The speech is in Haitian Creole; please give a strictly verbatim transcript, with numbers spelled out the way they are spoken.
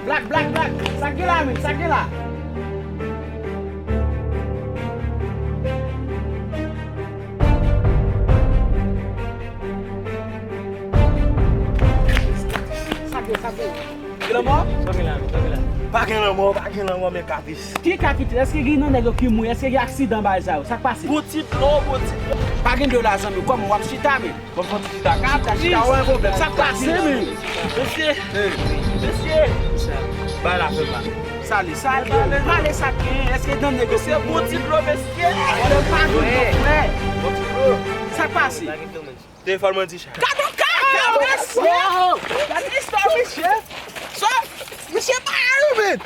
Black, Black, Black, sa k gen la menm? Sa k gen la? Sa k gen, sa k gen? Gen lanmò? Sa k gen la menm? Sa k gen la? Pa gen lanmò, pa gen lanmò, men kapis. Ki kapis? Èske gen nan nèg yo ki mouri? Èske gen aksidan bagay sa yo? Sa k pase? Bon ti dlo, bon ti dlo. Pa gen dlo la, zanmi. Kòman w ap chita menm? Bon, bon, ti chita. Chita, wè, pwoblèm. Sa k pase, men? Mesye, mesye. Bay la fè mal. Sale, sale, pale sa k gen. Èske dan nèg yo se bon ti dlo, mesye? Wè, pa gen dlo, frè. Bon ti dlo. Sa k pase? Telefòn mwen di chay. Gade yon kaka, mesye. Gade istwa, mesye. Sa, mesye pa almen.